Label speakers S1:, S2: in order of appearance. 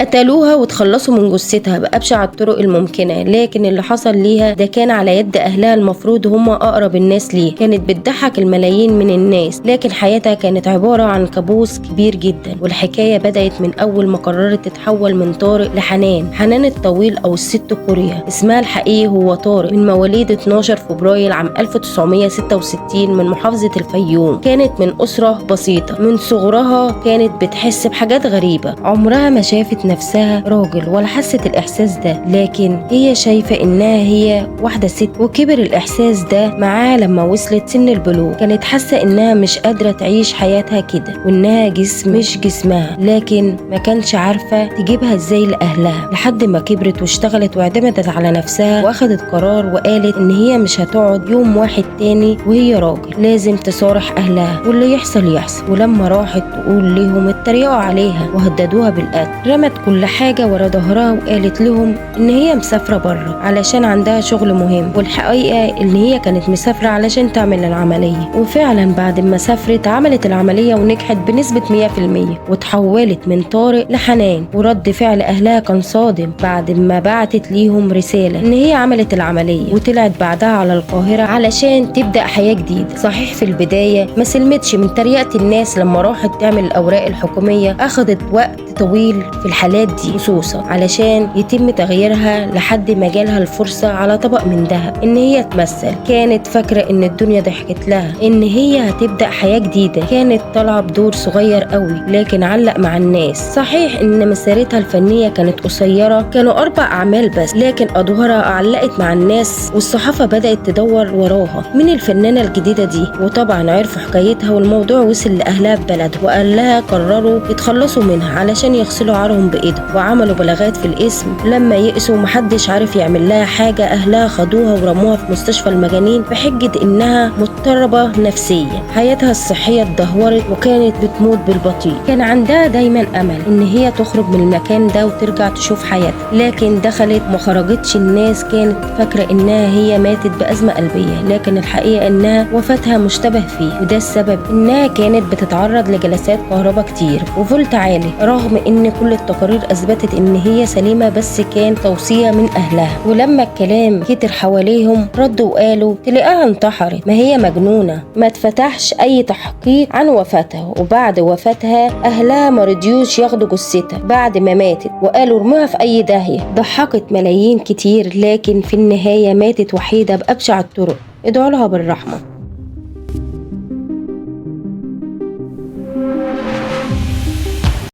S1: قتلوها وتخلصوا من جثتها بأبشع الطرق الممكنة، لكن اللي حصل ليها ده كان على يد أهلها، المفروض هم أقرب الناس ليها. كانت بتضحك الملايين من الناس، لكن حياتها كانت عبارة عن كابوس كبير جدا. والحكاية بدأت من أول ما قررت تتحول من طارق لحنان، حنان الطويل أو الست كوريا. اسمها الحقيقي هو طارق، من مواليد 12 فبراير عام 1966 من محافظة الفيوم. كانت من أسرة بسيطة، من صغرها كانت بتحس بحاجات غريبة، عمرها ما شافت نفسها راجل ولا حست الإحساس ده، لكن هي شايفة إنها هي واحدة ست. وكبر الإحساس ده معاها لما وصلت سن البلوغ، كانت حاسة إنها مش قادرة تعيش حياتها كده، وإنها جسم مش جسمها، لكن ما كانش عارفة تجيبها إزاي لأهلها. لحد ما كبرت واشتغلت واعتمدت على نفسها، وأخدت قرار وقالت إن هي مش هتقعد يوم واحد تاني وهي راجل، لازم تصارح أهلها واللي يحصل يحصل. ولما راحت تقول لهم اتريقوا عليها وهددوها بالقتل. رمت كل حاجة ورا ظهرها وقالت لهم إن هي مسافرة بره علشان عندها شغل مهم، والحقيقة إن هي كانت مسافرة علشان تعمل العملية. وفعلا بعد ما سافرت عملت العملية ونجحت بنسبة 100%، وتحولت من طارق لحنان. ورد فعل أهلها كان صادم بعد ما بعتت ليهم رسالة إن هي عملت العملية، وطلعت بعدها على القاهرة علشان تبدأ حياة جديدة. صحيح في البداية ما سلمتش من تريقة الناس لما راحت تعمل الأوراق الحكومية، أخدت وقت طويل في الحالات دي خصوصا علشان يتم تغييرها، لحد ما جالها الفرصة على طبق من ذهب إن هي تمثل. كانت فاكرة إن الدنيا ضحكت لها، إن هي هتبدأ حياة جديدة. كانت طالعة بدور صغير قوي لكن علق مع الناس. صحيح إن مسيرتها الفنية كانت قصيرة، كانوا 4 أعمال بس، لكن أدوارها علقت مع الناس، والصحافة بدأت تدور وراها مين الفنانة الجديدة دي. وطبعا عرفوا حكايتها، والموضوع وصل لأهلها في بلدها، وأهلها قرروا يتخلصوا منها علشان يغسلوا عارهم بإيدهم، وعملوا بلاغات في الاسم. لما يئسوا محدش عارف يعمل لها حاجة، أهلها خدوها ورموها في مستشفى المجانين بحجة إنها مضطربة نفسيا. حياتها الصحية اتدهورت وكانت بتموت بالبطيء. كان عندها دايما أمل إن هي تخرج من المكان ده وترجع تشوف حياتها، لكن دخلت ما خرجتش. الناس كانت فاكرة إنها هي ماتت بأزمة قلبية، لكن الحقيقة إنها وفاتها مشتبه فيه، وده السبب إنها كانت بتتعرض لجلسات كهرباء كتير وفولت عالي، رغم إن كل التقارير أثبتت إن هي سليمة، بس كان توصية من أهلها. ولما الكلام كتر حواليهم ردوا وقالوا تلاقيها انتحرت، ما هي مجنونة. ما اتفتحش أي تحقيق عن وفاتها، وبعد وفاتها أهلها ما رضيوش ياخدوا جثتها بعد ما ماتت، وقالوا ارموها في أي داهية. ضحكت ملايين كتير، لكن في النهاية ماتت وحيدة بأبشع الطرق. ادعوا لها بالرحمة.